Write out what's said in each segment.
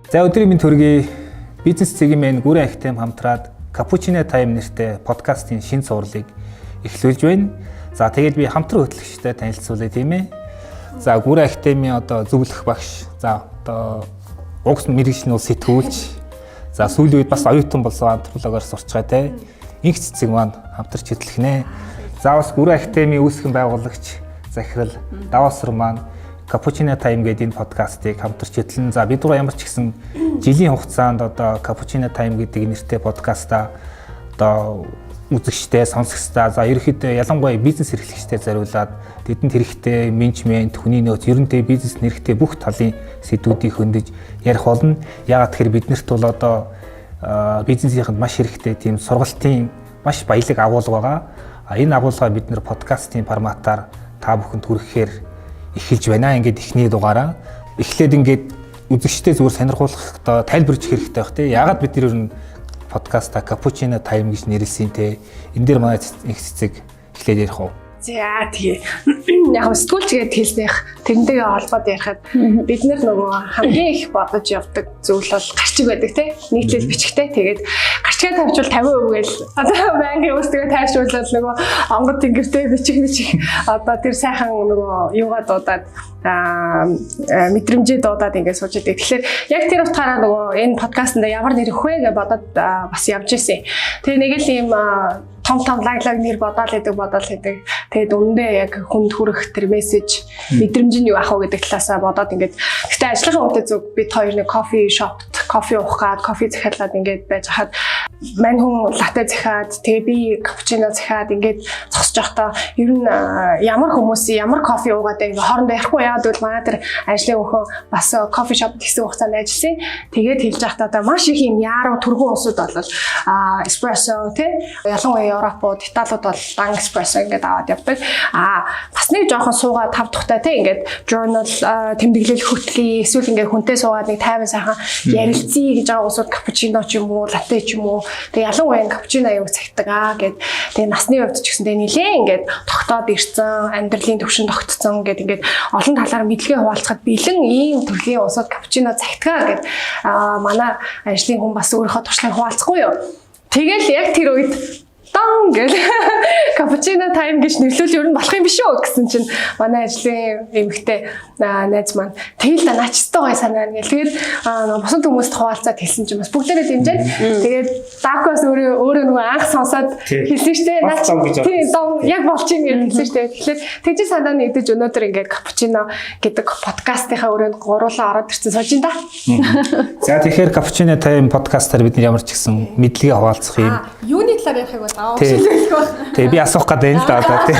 За, өдрийн мэнд хүргэе. Бизнес цэгийн мэн Гүрэн Академи хамтраад Cappuccino Time нэртэй подкастын шинэ цувралыг эхлүүлж байна. За, тэгээд би хамтран хөтлөгчтэй танилцуулъя, тийм ээ. За, Гүрэн Академийн одоо зөвлөх багш. За, одоо уг мэргэжил нь бол сэтгүүлч. За, сүүлийн үед бас оюутан болсон, антропологоор сурч байгаа те. Инх цэцэг маань хамтарч хөтлөх нэ. За, бас Гүрэн Академийн үүсгэн байгуулагч захирал Даваасар маань Cappuccino Time гэдэг энэ подкастыг хамтарч хөтлөн. За, бид нар ямар ч гэсэн жилийн хугацаанд одоо Cappuccino Time гэдэг нэртэй подкаста одоо үзэгчтэй, сонсогчтой, за, ерөнхийдөө ялангуяа бизнес эрхлэгчтэй зориулаад тэдэнд хэрэгтэй менежмент, хүний нөөц, ерөнхийдөө бизнес хэрэгтэй бүх талын сэдвүүдийг хөндөж ярих болно. Яагаад тэгэхээр биднэрт бол одоо бизнесийнхэнд маш хэрэгтэй тийм сургалтын маш баялаг агуулга байгаа. А энэ агуулгаа бид нар подкастын форматаар та бүхэнд хүргэхээр эхэлж байна. Ингээд эхний дугаараа эхлээд ингээд үзэгчтэй зүгээр сонирхуулах, одоо тайлбарж хэрэгтэй байх, тий. Яагаад бид нар ер нь подкаста Cappuccino Time гэж нэрлэсэн, те? Энэ дээр манай их цэцэг эхлээд ярих уу? За, тэгээ. Яг сэтгүүлч гээд хэлснийх тэрнтэйгээ холбоод ярихад бид нар нөгөө хамгийн их бодож явдаг зүйл бол гарчиг байдаг, те. Нийтлэл бичгтэй. Тэгээд гарчгаа тавьчвал 50% гээл одоо байнгын өөрсдөө тайршуулаад нөгөө онгод тэнгэртэй бичих бичих одоо тэр сайхан нөгөө юугаа дуудаад, мэдрэмжээ дуудаад ингээд сууж идэг. Тэгэхээр яг тэр утгаараа нөгөө энэ подкастт ямар нэр өгөх вэ гэж бодоод бас явж ирсэн. Тэгээ нэг л ийм том том лаг лаг нэр бодоол идэг, бодоол идэг. Тэгээд үнэндээ яг хүнд хүрэх тэр мессеж, мэдрэмж нь юу ах вэ гэдэг талаасаа бодоод ингээд, гэхдээ ажлынхаа үнэтэй зүг бид хоёр нэг coffee shop т кофе уух гад кофе захиалаад ингээд байж хахад мань хүн латте захиад, тэгээ би капучино захиад ингээд зогсож байхдаа ер нь ямар хүмүүс ямар кофе уугаад ингээд хоорондоо ярихгүй. Яагаад гэвэл манай тэр ажлын өхөө бас coffee shop хэсэг хугацаанд ажилласан. Тэгээд хэлж байхдаа одоо маш их юм яаруу түргэн усуд бол эспрессо тий, ялангуяа Европууд, Италиуд бол дан эспрессо ингээд аваад явдаг. А бас нэг жоохон суугаад тав тухтай тий, ингээд journal тэмдэглэл хөтлөе, эсвэл ингээд хүнтэй суугаад нэг тайван сайхан ярилцъя гэж байгаа усуд капучино ч юм уу, латте ч юм уу. Тэгээ ялангуяа капучино аюу цагтаг аа гэд. Тэгээ насны хувьд ч гэсэн тэгээ нилээн ингээд тогтоод ирсэн, амьдралын төвшин тогтцсон гэд ингээд олон талаар мэдлэгээ хуваалцахад бэлэн ийм төрлийн усуд капучино цагтгаа гэд манай ажлын хүн бас өөрийнхөө туршлагыг хуваалцахгүй юу. Тэгэл яг тэр үед дан гэл Cappuccino Time гэж нэрлүүл ер нь болох юм биш үү гэсэн чинь манай ажлын эмэгтэй найз маань тэгэл да, наач өстой гой санаа байна гэл. Тэгээд бусад хүмүүст хуваалцаад хэлсэн чинь бас бүгдээрээ дэмжээд, тэгээд Дакос өөрөө өөрөө нөгөө анх сонсоод хэлсэн штэ, наач тийм дом яг болчих юм гэж хэлсэн штэ. Тэгэхээр тэгж санаа нэгдэж өнөөдөр ингээд Cappuccino гэдэг подкастынхаа өрөөнд гуруулаа ороод ирсэн сууж да. За, тэгэхээр Cappuccino Time подкастаар бид нар ямар ч гэсэн мэдлэгээ хуваалцах юм. Юуны талаар ярихыг бол аваа шилжүүлэх байх. Тий, би асуух гэдэг юм л да одоо, тий.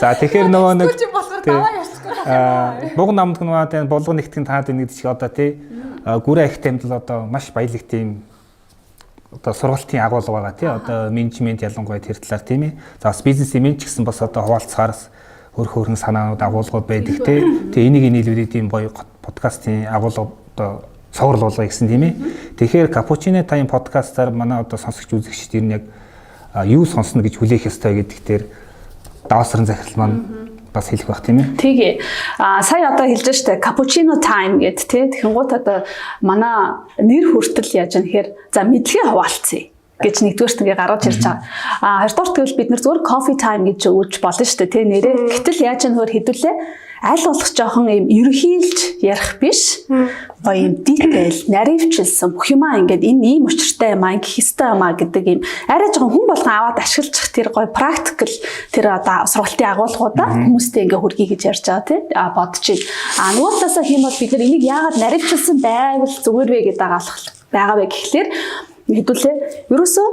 За, тэгэхээр нөгөө нэг буг намд нөгөө булга нэгтгэн таад нэгдэг шиг одоо, тий, Гүрэн Академид л одоо маш баялаг тийм одоо сургалтын агуулга байгаа, тий, одоо менежмент ялангуяа тэр талаар, тийм ээ. За, бас бизнесмен ч гэсэн бас одоо хуваалцахаар хөр хөрөн санаанууд, агуулгууд байдаг, тий. Тэгээ энийг нийлүүлээд тийм гоё подкастын агуулга одоо цоврол болгоё гэсэн, тийм ээ. Тэгэхээр Cappuccino Time подкастаар манай одоо сонсогч үзэгчд ер нь яг юу сонсно гэж хүлээх ёстой гэдэг дээр Даваасран захирал маань бас хэлэх байх, тийм ээ. Тэгээ. А сая одоо хэлж штэ, Cappuccino Time гэд, тий. Тэгэнгүүт одоо манай нэр хүртэл яаж юм гэхээр, за, мэдлэгээ хуваалцъя гэж нэгдүгээрт ингээ гаргаж ирж байгаа. А хоёрдугаар тэгвэл бид нар зүгээр coffee time гэж өгч болно шүү дээ, тий, нэрээ. Гэтэл яаж юм хөр хэдүүлээ аль болох жоохон юм ерөнхийлж ярих биш. Гоё юм detail, наривчилсан бүх юмаа ингээд энэ ийм учиртай юм аа, ингэх ёстой юм аа гэдэг юм арай жоохон хүн болгон аваад ашиглах тэр гоё practical тэр одоо сургалтын агуулгуудаа хүмүүстэй ингээ хүргэе гэж ярьж байгаа, тий, а бодож байна. А нөгөө талаасаа хэм бол бид нар энийг яагаад наривчилсан байвал зүгээр вэ гэдэг дагаалах байгаа вэ гэхлээр хэдүүлээ ерөөсөө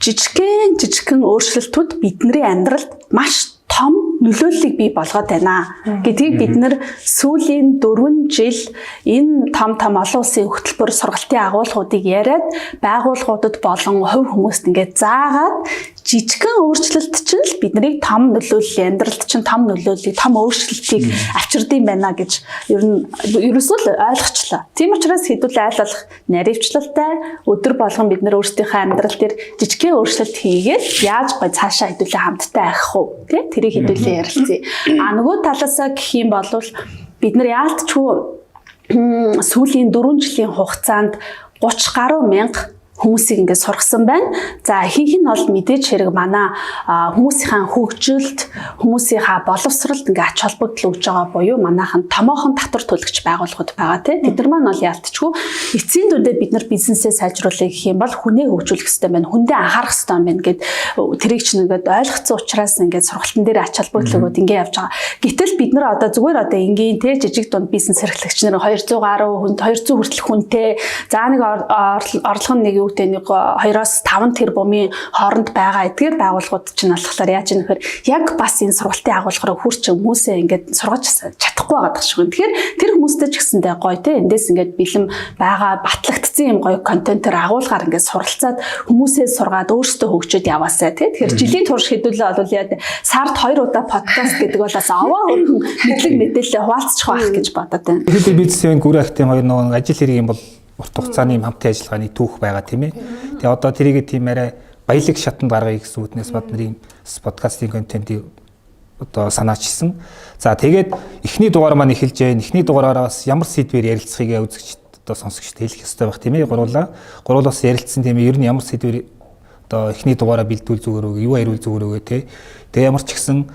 жижигхэн жижигхэн өөрчлөлтүүд бидний амьдралд маш том нөлөөллийг бий болгоод байна гэдгийг бид нар сүүлийн 4 жил энэ том том олон улсын хөтөлбөр, сургалтын агуулгуудыг яриад байгууллагуудад болон хувь хүмүүст ингээд заагаад, жижигхэн өөрчлөлт чинь л биднийг том нөлөөлөл, амьдралд чинь том нөлөөллийг, том өөрчлөлтийг авчирдсан байна гэж ер нь ерөөсөө л ойлгочлаа. Тийм учраас хэдүүлээ аль болох наривчлалтай өдөр болгон бид нар өөрсдийнхөө амьдрал дээр жижигхэн өөрчлөлт хийгээд яаж гой цаашаа хэдүүлээ хамттай ахих уу, тий, тэрийг хэдүүлээ ярилцъя. А нөгөө талаасаа гэх юм бол бид нар яалтчгүй сүүлийн 4 жилийн хугацаанд 30 гаруй мянга хүмүүсийг ингээд сургасан байна. За ихэнх нь бол мэдээж хэрэг манай хүмүүсийнхаа хөгжилд, хүмүүсийнхаа боловсролд ингээд ач холбогдол өгж байгаа буюу манайхан томоохон татвар төлөгч байгууллагууд байгаа тий. Тэд нар маань бол яалтчгүй эцсийн дүндээ бид нар бизнесээ сайжруулах гэх юм бол хүнээ хөгжүүлэх хэрэгтэй байна. Хүндээ анхаарах хэрэгтэй байна гэд тэрийг чинь ингээд ойлгоцсон учраас ингээд сургалтын дээр ач холбогдол өгөөд ингээд явж байгаа. Гэтэл бид нар одоо зүгээр одоо энгийн тий жижиг дунд бизнес эрхлэгч нар 200 гаруй хүн, 200 хүртэлх хүнтэй за нэг орлого нь нэг юу гэдэг нэг 2-оос 5 тэрбумын хооронд байгаа эдгээр байгууллагууд чинь болохоор яаж юм нөхөр яг бас энэ сургалтын агуулгаар хурц хүмүүсээ ингээд сургаж чадахгүй байгаа даа шүү. Тэгэхээр тэр хүмүүстэй ч гэсэндээ гоё те эндээс ингээд бэлэн байгаа батлагдсан юм гоё контентоор агуулгаар ингээд суралцаад хүмүүсээ сургаад өөрсдөө хөгжөөд яваасай те. Тэгэхээр жилийн турш хэдүүлээ бол яа сард 2 удаа подкаст гэдэг бол бас овоо хөрхөн мэдлэг мэдээлэлээ хуваалцчих байх гэж бодод байна. Тэгэхээр бизнесийн гүр актив хоёр нөгөө ажил хэрэг юм бол урт хугацааны хамтын ажиллагааны түүх байгаа тийм ээ. Тэгээ одоо тэрийг тийм арай баялаг шатанд гаргая гэсэн үднээс бод нарын подкастын контентыг одоо санаачилсан. За тэгээд эхний дугаар маань эхэлж байна. Эхний дугаараараа бас ямар сэдвээр ярилцахыг үзэгчд одоо сонсогчд хэлэх ёстой байх тийм ээ. Гуруулаа. Гуруулаас ярилцсан тийм ээ. Ер нь ямар сэдвээр одоо эхний дугаараа бэлдүүл зүгээр үү, юу хариул зүгээр үү те. Тэгээ ямар ч гэсэн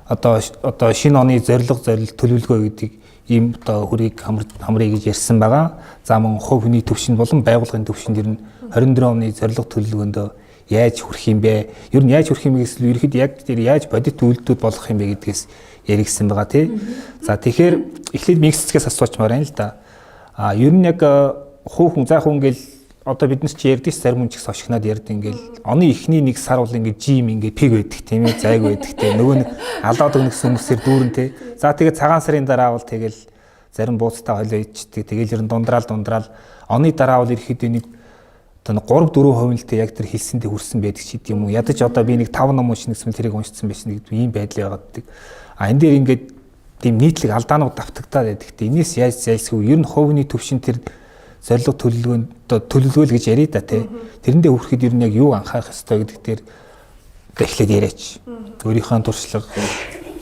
одоо шинэ оны зорилго зорилт төлөвлөгөө гэдэг ийм одоо хүрийг хамрыг гэж ярьсан байгаа. За мөн хувь хүний төвшөнд болон байгууллагын төвшөнд ер нь 24 оны зорилго төлөвлөгөөндөө яаж хүрэх юм бэ? Ер нь яаж хүрэх юм бэ гэсэн ерхэд яг тэр яаж бодит үйлдэлүүд болох юм бэ гэдгээс яригдсан байгаа тий. За тэгэхээр эхлээд микс цэцгээс асуучмаар байна л да. А ер нь яг хувь хүн за хүн ингээл одоо бид нар чи ярьдаг зарим хүн ч ихс ошигнаад ярьд ингээл оны эхний нэг сар бол ингээд жим ингээд пиг байдаг тийм ээ зайг байдаг тийм нөгөө нэг алаад өгнө гэсэн хүмүүсээр дүүрэн тий. За тэгээд цагаан сарын дараа бол тэгэл зарим бууцтай хойлоо ичдэг. Тэгэл ер нь дундраал оны дараа бол ерөөхдөө нэг одоо 3 4% л тэ яг тэр хэлсэндээ хүрсэн байдаг ч гэдэм юм уу. Ядаж одоо би нэг 5 ном уншина гэсэн тэрийг уншсан байсан гэдэг ийм байдал байгаад байдаг. А энэ дээр ингээд тийм нийтлэг алдаанууд давтагдаад байдаг. Гэтэ энэс яаж зайлсхийв? Ер нь хувийн төвшин тэр зорилго төлөвлөгөөнд одоо төлөвлөгөө л гэж яриа да тий. Тэрэндээ хүрэхэд ер нь яг юу анхаарах ёстой гэдэг дээр одоо эхлээд яриач. Өөрийнхөө туршлага.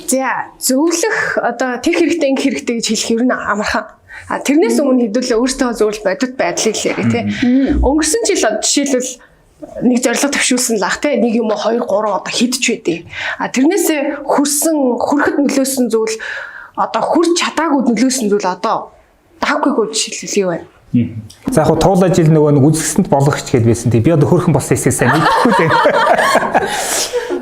За зөвлөх одоо тэр хэрэгтэй ингэ хэрэгтэй гэж хэлэх ер нь амархан. А тэрнээс өмнө хэдүүлээ өөртөө зөвлөл бодит байдлыг л яриа тий. Өнгөрсөн жил жишээлбэл нэг зорилго төвшүүлсэн л ах тий. Нэг юм уу 2 3 одоо хэд ч байдیں۔ А тэрнээсээ хөрсөн хөрөхөд нөлөөсөн зүйл одоо хурц чадаагүй нөлөөсөн зүйл одоо даагүйгүй жишээлбэл юу вэ? За яг туул ажил нөгөө нэг үзэсгэлэнт болгогч гэдээ байсан тий. Би одоо хөрхөн болсон эсээ сайн мэдэхгүй дээ.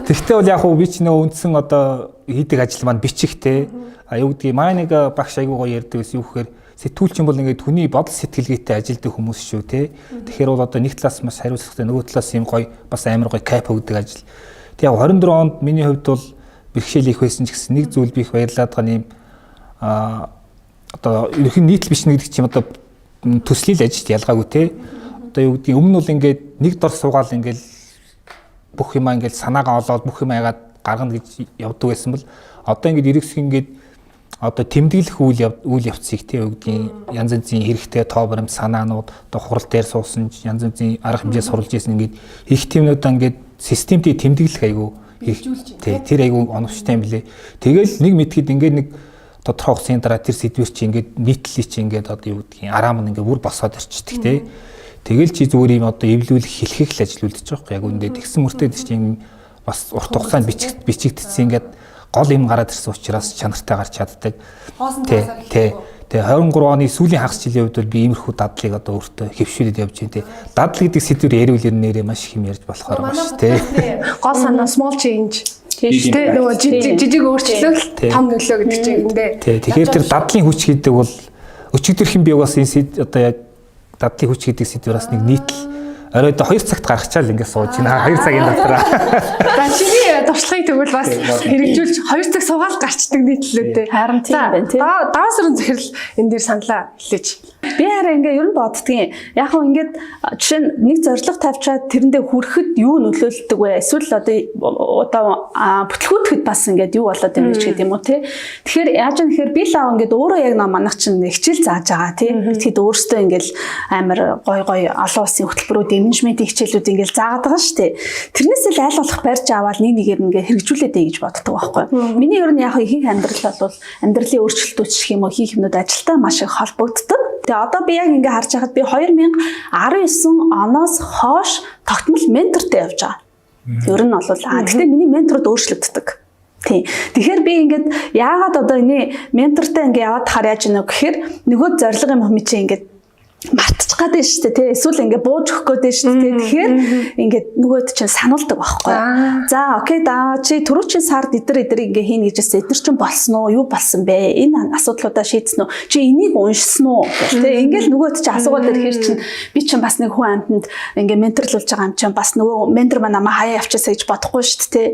Тэгвэл бол яг хуу би ч нөгөө үндсэн одоо хийдэг ажил маань бичих те. А юу гэдгийг манай нэг багш айгуу гоё ярьдаг байсан юу гэхээр сэтгүүлчин бол ингээд хүний бодол сэтгэлгээтэй ажилдаг хүмүүс шүү те. Тэгэхээр бол одоо нэг талаас маш хариуцлагатай нөгөө талаас юм гоё бас амар гоё кайф өгдөг ажил. Тэг яг 24 онд миний хувьд бол бэрхшээл их байсан ч гэсэн нэг зүйл би их баярлаад байгаа юм а одоо ерөнхий нийтлэл бичнэ гэдэг чинь одоо төслийн л ажилд ялгаагүй те. Одоо юу гэдгийг өмнө бол ингээд нэг дор суугаал ингээд бүх юмаа ингээд санаагаа олоод бүх юмаа яагаад гаргана гэж явдаг байсан бол одоо ингээд ерөөсх ингээд одоо тэмдэглэх үйл явцыг те юу гэдгийг янз янзын хэрэгтэй тоо баримт санаанууд одоо хурал дээр суусан янз янзын арга хэмжээ суралж исэн ингээд их тэмнүүд ингээд системтэй тэмдэглэх айгу их тэр айгу оновчтой юм лээ. Тэгэл нэг мэдхэд ингээд нэг тодорхой хугацааны дараа тэр сэдвэр чи ингээд нийтлэлий чи ингээд одоо юу гэдгийг араам нь ингээд бүр босоод ирчдэг те. Тэгэл чи зүгээр юм одоо эвлүүлэх хэлхэх л ажил үлдэж байгаа байхгүй яг үндэ тэгсэн мөртөө чи юм бас урт хугацаанд бичигдсэн ингээд гол юм гараад ирсэн учраас чанартай гарч чаддаг. Тий. Тэгээ 23 оны сүүлийн хагас жилийн хувьд бол би иймэрхүү дадлыг одоо өөртөө хэвшүүлээд явж байна тий. Дадал гэдэг сэдвэр яриул ер нь нэрээ маш их юм ярьж болохоор маш тий. Гол санаа small change. Тийм шүү дээ. Нөгөө жижиг өөрчлөлт том нөлөө гэдэг чинь эндээ. Тий. Тэгэхээр тэр дадлын хүч гэдэг бол өчигдөрхөн би бас энэ сэд одоо яг дадлын хүч гэдэг сэдвэр бас нэг нийтлэл орой одоо 2 цагт гаргачаал ингээд сууж байна. 2 цагийн дотор. За чиний туршлагыг тэгвэл бас хэрэгжүүлж 2 цаг суугаал гарчдаг нийтлэлүүдээ. Харин тийм байна тий. Даваа сүрэн захирал энэ дээр саналаа хэлээч. Би хараа ингээ ер нь боддгийн. Яг хөө ингээд жишээ нь нэг зорилго тавьчаад тэрэндээ хүрэхэд юу нөлөөлдөг вэ? Эсвэл одоо бүтлгүүтэхэд бас ингээд юу болоод байна гэж гэдэг юм уу те. Тэгэхээр яаж юм гэхээр би л аа ингээд өөрөө яг нөө манах чинь хичээл зааж байгаа те. Тэгэхэд өөртөө ингээд амар гой гой олон улсын хөтөлбөрүүд, менежментийн хичээлүүд ингээд заагаад байгаа шүү дээ. Тэрнээс л аль болох барьж аваад нэг нэгээр ингээд хэрэгжүүлээд ээ гэж боддог байхгүй. Миний ер нь яг ихэнх амьдрал бол амьдралын өөрчлөлтүүд ч гэх юм уу хийх юмнууд ажилтаа маш их холбогддог. Тэгээ одоо би яг ингээ харж байхад би 2019 оноос хойш тогтмол ментортой явж байгаа. Ер нь бол гэхдээ миний менторууд өөрчлөгддөг. Тийм. Тэгэхээр би ингээд яагаад одоо энэ ментортой ингээ яваад тахаар яаж ийнө гэхээр нөгөө зорилго юм чи ингээд мартчих гад байна шүү дээ тий. Эсвэл ингээ бууж өгөх гээд байна шүү дээ. Тэгэхээр ингээд нөгөөд чинь сануулдаг байхгүй. За окей да, чи түрүүчийн сард эдэр эдэр ингээ хийнэ гэжсэн. Эдэр чинь болсон уу? Юу болсон бэ? Энэ асуудлуудаа шийдсэн үү? Чи энийг уншсан уу гэл тий. Ингээл нөгөөд чинь асуугаад ирэхэр чинь би чинь бас нэг хүн амьтанд ингээ менторлуулж байгаа юм чинь бас нөгөө ментор маань намайг хаяа явчихсаа гэж бодохгүй шүү дээ.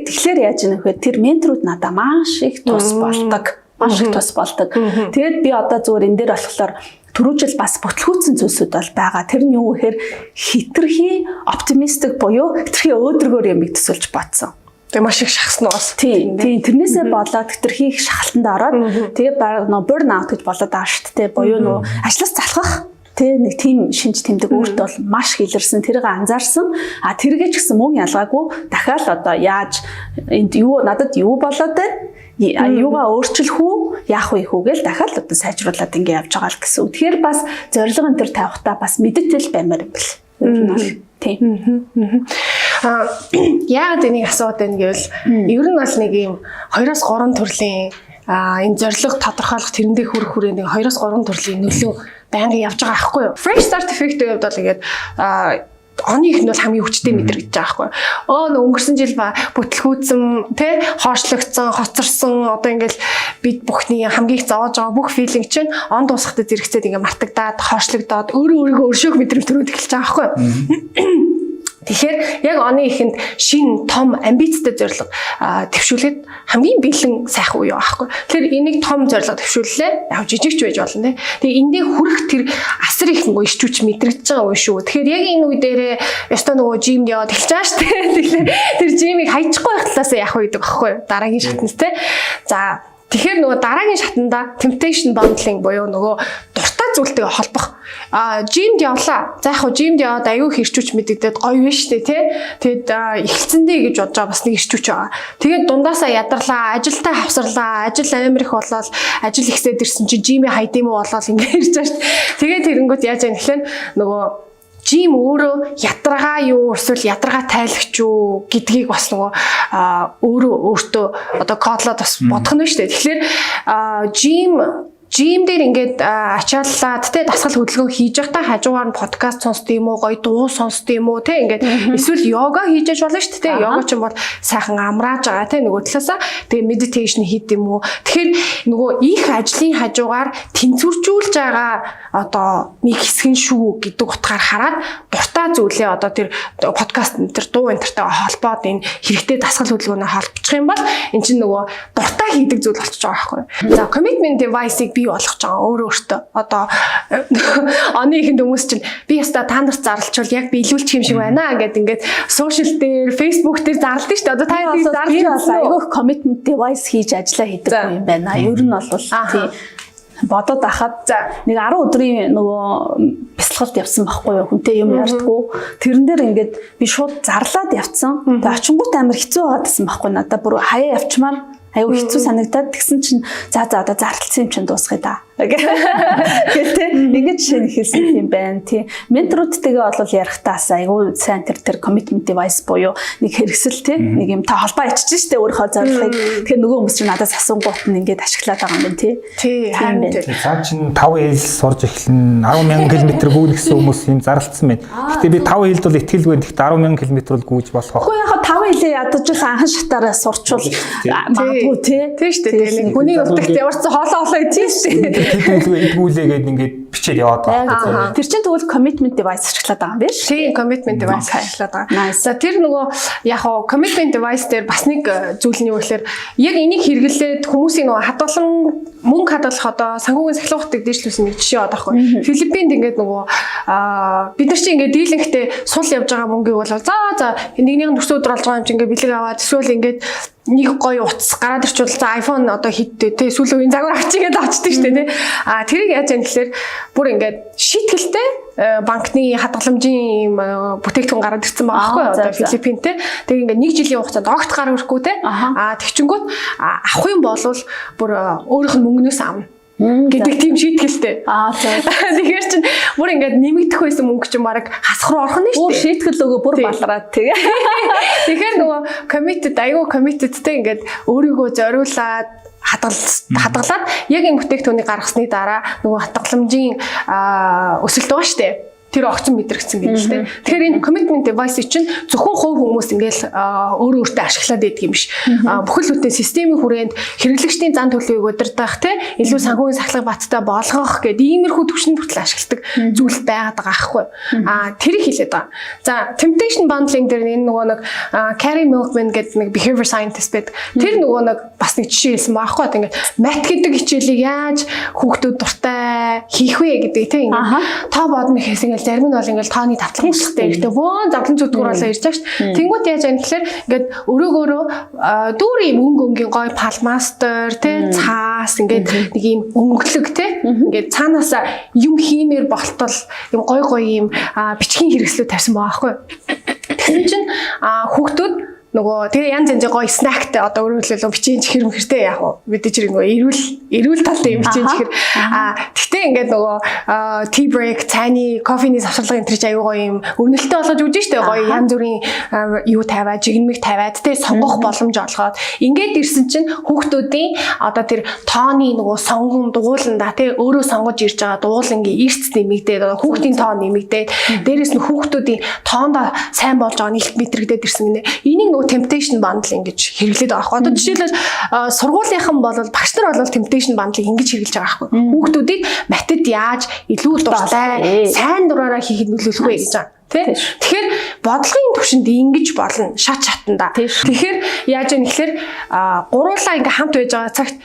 Тэгэхээр яаж ийм вэ? Тэр менторуд надаа маш их тус болдог. Маш их тус болдог. Тэгээд би одоо зүгээр энэ дээр болохоор түрүү жил бас бүтлгүүцсэн зүйлсүүд бол байгаа. Тэр нь юу гэхээр хитрхи оптимистик буюу хитрхи өөдрөгөөр юмыг төсөөлж бодсон. Тэгээ маш их шахсан уу бас. Тийм. Тэрнээсээ болоод хитрхи их шахалтанд ороод тэгээ баг нөө burn out гэж болоод байгаа шүү дээ. Буюу нөө ажлаас залхах тэ нэг тийм шинж тэмдэг өөртөө бол маш илэрсэн, тэрийг анзаарсан. А тэргээ ч гэсэн мөн ялгаагүй дахиад одоо яаж энд юу надад юу болоод байна? Юугаа өөрчлөх үү? Яах вэ хүү гээл дахиад одоо сайжруулад ингэ явж байгаа л гэсэн үг. Тэгэхээр бас зорилго энэ төр тавихтаа бас мэдтэл баймаар юм бэл. Ер нь бол тийм. Яагаад энийг асууад байна гэвэл ер нь бол нэг юм 2-3 төрлийн энэ зорилго тодорхойлох тэрэндээ хүрэх хүрээ нэг 2-3 төрлийн нөлөө байнгын явж байгаа байхгүй юу? Fresh start effect-ийн хувьд бол ингээд оны их нь бол хамгийн хүчтэй мэдрэгдэж байгаа байхгүй. Өө өнгөрсөн жил ба бүтлгүүцэн тэ хоошлогдсон, хоцорсон одоо ингээл бид бүхний хамгийн их зовоож байгаа бүх feeling чинь он дуусахтаа зэрэгцээд ингээ мартагдаад, хоошлогдоод өөрөө өөрийгөө өршөөх мэдрэмж төрөөд эхэлж байгаа байхгүй. Тэгэхээр яг оны эхэнд шинэ том амбицтай зорилго дэвшүүлээд хамгийн бэлэн сайхан үе байхгүй. Тэгэхээр энийг том зорилго дэвшүүллээ. Яг жижигч байж болно те. Тэгээ эндээ хүрэх тэр асар их нөгөө ирч хүч мэдрэгдэж байгаа үе шүү. Тэгэхээр яг энэ үе дээрээ ёстой нөгөө gym д яваад эхэлж байгаа шүү дээ. Тэгэхээр тэр gym ийг хайчихгүй байх талаас яах вэ гэдэг байхгүй. Дараагийн шатнд те. За тэгэхээр нөгөө дараагийн шатанда temptation bundling буюу нөгөө дуртай зүйлтэйгээ холбох. Gym д явлаа. За яг хуу gym д яваад аюу их ирч хүч мэдэгдээд гоё биш үү те. Тэгэд эхэлцэндээ гэж бодож байгаа бас нэг ирч хүч байгаа. Тэгээд дундаасаа ядарлаа, ажилдаа хавсарлаа, ажил амар их болоод ажил ихсээд ирсэн чинь gym ээ хайд юм уу болоод ингэ ирж байгаа шүү дээ. Тэгээд тэрэнгүүт яаж яах гэхлээр нөгөө gym өөрөө ядаргаа юу эсвэл ядаргаа тайлагч юу гэдгийг бас нөгөө өөрөө өөртөө одоо кодлоод бас бодох нь шүү дээ. Тэгэхээр gym дээр ингээд ачааллаад те дасгал хөдөлгөөн хийж байхдаа хажуугаар нь подкаст сонсд юм уу, гоё дуу сонсд юм уу те ингээд эсвэл йога хийж яж болно шүү дээ те. Йога ч юм бол сайхан амрааж байгаа те нөгөө талаасаа тэгээ meditation хийд юм уу. Тэгэхээр нөгөө их ажлын хажуугаар тэнцвэржүүлж байгаа одоо нэг хэсэг нь шүү гэдэг утгаар хараад дуртай зүйлээ одоо тэр подкаст энэ тэр дуу энэ тэртэйгээ холбоод энэ хэрэгтэй дасгал хөдөлгөөнөө холбочих юм бол эн чинь нөгөө дуртай хийдэг зүйл болчихж байгаа байхгүй. За commitment device-ыг бий болгож байгаа өөрөө өөртөө. Одоо оны ихэнд хүмүүс чинь би яста та нарт зарлчвал яг биелүүлчих юм шиг байна гэд ингээд social дээр, Facebook дээр зарладаг шүү дээ. Одоо та Би зарлаж бол айгүйх commitment device хийж ажиллаа хийдэг хүн юм байна. Ер нь бол тийм бодоод ахад нэг 10 өдрийн нөгөө бясалгалд явсан байхгүй юу, хүнтэй юм ярьдгүү. Тэрэн дээр ингээд би шууд зарлаад явцсан. Тэгээ очингууд амар хэцүү байгаад байсан байхгүй, надад бүр хаяа явчмаар аюу хэцүү санагдаад, тэгсэн чинь за за одоо зарлцсан юм чинь дуусгая да. Гэл тэ ингэж жишээ нь хэлсэн юм байна. Тий. Менторуудтайгаа бол ярихтаа бас аюу сайн тэр commitment device буюу нэг хэрэгсэл тий нэг юм та холбоо ичиж штэ өөрийнхөө зорилгыг. Тэгэхээр нөгөө хүмүүс чинь надаас асуунгуут нь ингээд ашиглаад байгаа юм байна тий. Тий, харин тий. Цаа чин 5 хэл сурж эхлэн 10,000 км гүйнэ гэсэн хүмүүс юм зарлцсан байна. Гэтэ би 5 хэлд бол итгэлгүй. Гэхдээ 10,000 км бол гүйж болох байх. Үгүй яг 5 хэлээ ядаж л анхан шатаараа сурчвал магадгүй тий. Тий шүү дээ. Нэг хүний нутагт ямар ч хоолоо хоолоо идсэн шүү дээ. Тэд үлгүй эдгүүлээ гээд ингээд бичээд Хүчээр яваад байгаа. Тэр чинь тэгвэл commitment device ашиглаад байгаа юм биш? Тийм, commitment device ашиглаад байгаа. За, тэр нөгөө яг хоо commitment device дээр бас нэг зүйл нь юу гэхээр яг энийг хэрэглээд хүмүүсийн нөгөө хадгалан мөнгө хадгалах, одоо санхүүгийн сахилгатыг дээшлүүлсэн нэг жишээ байгаа байхгүй. Филиппинд ингээд нөгөө бид нар чи ингээд дийлэнхтэй сул явж байгаа мөнгийг бол за нэгнийх нь төрсөн өдөр болж байгаа юм чи ингээд бэлэг аваад, эсвэл ингээд нэг гоё утас гараад ирчвэл за iPhone одоо хиттэй те, сүүлийн үеийн загвар авчиг гэдээ авчдаг шүү дээ, те. А тэрийг яаж юм гэхээр бүр ингээд шийтгэлтэй банкны хадгаламжийн юм бүтээгдэхүүн гараад ирсэн байгаа байхгүй одоо Филиппин те. Тэгээ ингээд нэг жилийн хугацаанд огт гар ирэхгүй те. А тэгчингүүт авах юм бол бүр өөрийнх нь мөнгнөөс авна гэдэг тийм шийтгэлтэй. Аа за. Тэгэхээр чин бүр ингээд нэмэгдэх байсан мөнгө чинь бараг хасах руу орох нь шүү дээ. Бүр шийтгэл өгөө, бүр балраад тэгээ. Тэгэхээр нөгөө committed, айгүй committed те, ингээд өөрийгөө зориулаад хадгалаад яг энэ бүтээгдэхүүнийг гаргасны дараа нөгөө хадгаламжийн өсөлт байгаа шүү дээ, тэр огцон мэдрэгдсэн гэдэг л дээ. Тэгэхээр энэ commitment device чинь зөвхөн хувь хүмүүс ингээл өөрөө өөртөө ашиглаад байдаг юм биш. Бүхэл бүтэн системийн хүрээнд хэрэглэгчдийн зан төлөвийг удирдах те, илүү санхүүгийн сахилга баттай болгох гэдэг иймэрхүү түвшинд хүртэл ашигладаг зүйл байгаад байгаа аахгүй. Тэрийг хэлээд байгаа. За, temptation bundling дээр энэ нөгөө нэг Carrie Milkman гэдэг нэг behavior scientist байдаг. Тэр нөгөө нэг бас нэг жишээ хэлсэн байхгүй. Ингээд math гэдэг хичээлийг яаж хүүхдүүд дуртай хийх вэ гэдэг те, ингээд тоо бодно гэхээс ингээд зарим нь бол ингээд тооны тавтлага хүсэлтэй гэхдээ бөөн зовлон зүдгүүр болоо ирж байгаа шүү дээ. Тэнгүүт яаж яах гэхээр ингээд өрөөгөөрөө дүүр юм өнгө өнгийн гой фломастер те, цаас, ингээд нэг юм өнгөлөг те, ингээд цаанаасаа юм хиймээр болтол юм гой гой юм бичгийн хэрэгслүүд тавьсан байгаа байхгүй. Тэгсэн чинь хүүхдүүд нөгөө тэгээ янз янзын гоё snack тай, одоо өөрөөр хэлбэл бичгийн чихэр мөхөртэй, яг уу мэдээж хэрэг нөгөө эрүүл талтай юм бичгийн чихэр. Тэгтээ ингээд нөгөө tea break, цайны, кофений завсарлага энэ төр чи аюу гоё юм өрнөлттэй болгож өгч штэ, гоё янз бүрийн юу тавиад, жигнэмэг тавиад те, сонгох боломж олгоод ингээд ирсэн чинь хүүхдүүдийн одоо тэр тооны нөгөө сонгон дугууланда те, өөрөө сонгож ирж байгаа дугуулангийн эрц нэмэгдээд, одоо хүүхдийн тоо нэмэгдээд, дээрэс нь хүүхдүүдийн тоондоо сайн болж байгаа нийлт мэдрэгдээд ирсэн гинэ. Энийг нөгөө temptation bundling гэж хэрэглээд байгаа байхгүй. Одоо жишээлбэл, сургуулийнхан бол, багш нар бол temptation bundle-ыг ингэж хэрэглэж байгаа байхгүй. Хүүхдүүдийг math ад яаж илүү дуртай, сайн дураараа хийхэд нөлөөлөх вэ гэж байгаа. Тэ? Тэгэхээр бодлогын түвшинд ингэж болно шат шатанда. Тэгэхээр яаж вэ гэхээр гуруулаа ингээ хамт байж байгаа цагт